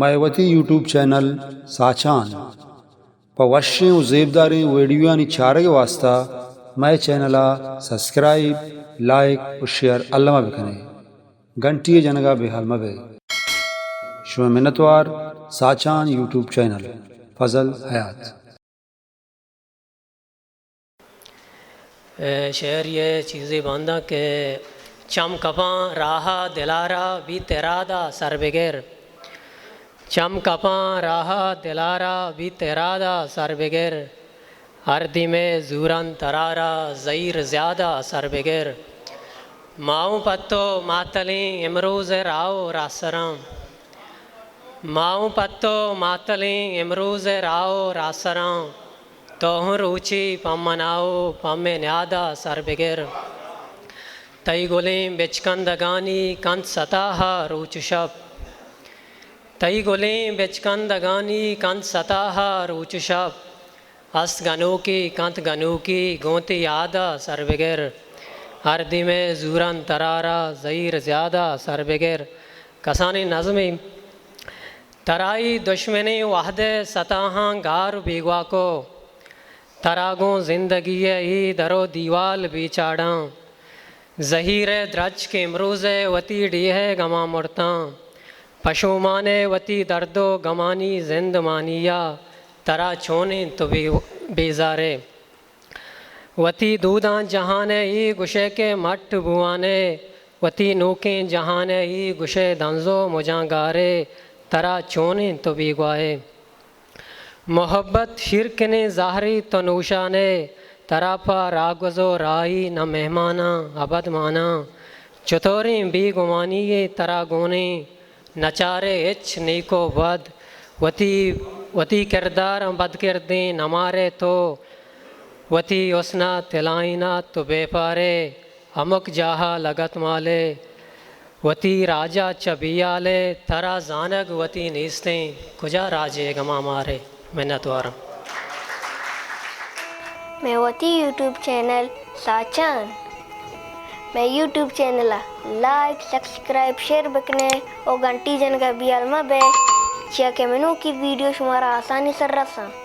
مئے وتی YouTube channel ساچان پہ وشیں و زیبداریں ویڈیویانی چارگ ء واستا مئے چینل ء سبسکرائب، لائک و شیئر الما بکنے۔ گھنٹی ء جنگ ء بے حال مہ بئے۔ شمئے منتوار، ساچان یوٹیوب چینل، فضل حیات۔ اے شعر یہ چیزی بندہ کہ چم کپاں راہ دلارا بیت ارادہ سر بگر۔ چم کپاں راہ دلارا بیت ارادہ سر بگر۔ ہر دیمے زورن ترارا زہیر زیادہ سر بگر۔ ماؤں پتو ماتلیں امروز راہ و راہسراں۔ ماؤں پتو ماتلیں امروز راہ و راہسراں۔ تو ہوں روچی پمناؤ پمے نیادا سر بگر۔ تئی گلیں بچکندگانی کنت ستاہ روچ و شپ۔ تئی گلیں بچکندگانی کنت ستاہ روچ و شپ۔ است گنوکی کنت گنوکی گوں تئی یاد ء سر بگر۔ ہر دیمے زورن ترارا زہیر زیادہ سر بگر۔ کسانیں نظمے۔ ترائی دشمنیں وہد ء ستاہاں گار و بیگواکو۔ ترا گوں زندگی ء اے در و دیوال بیچاڑاں۔ زہیر ء درچک امروز ء وتی ڈیھ ء گماں مرتاں۔ پشومان ء وتی درد و گمانی زندمانی ء ترا چونیں تو بے-، بیزار ئے۔ وتی دوداں جہان ء اے گشئے کہ مٹ بوان ئے، وتی نوکیں جہان ء اے گشئے دنز و مجاں گار ئے، ترا چونیں تو بیگواہ ئے۔ محبت شیرکنیں زہری تو نوشان ئے، ترا پہ راگوز و راہی نہ مہماناں ابد ماناں۔ چتوریں بے گمانی یے ترا گونیں، نچارے ہچ نیک و بد۔ وتی، وتی کرداراں بدکردیں نمارے تو، وتی حسن ء تلائین ء تو بے پارے۔ ہمک جاہ ء لگت مالے، وتی راج ء چہ بیالے، ترا زانگ وتی نیستیں، کجا راجے گما مارے۔ منتواراں۔ مئے وتی یوٹیوب چینل ساچان، مئے یوٹیوب چینل ء لائک، سبسکرائب، شیئر بکنے و گھنٹی جنگ ء بیال مہ بے، چیا کہ منوکی ویڈیو شمارا آسانی سر رساں۔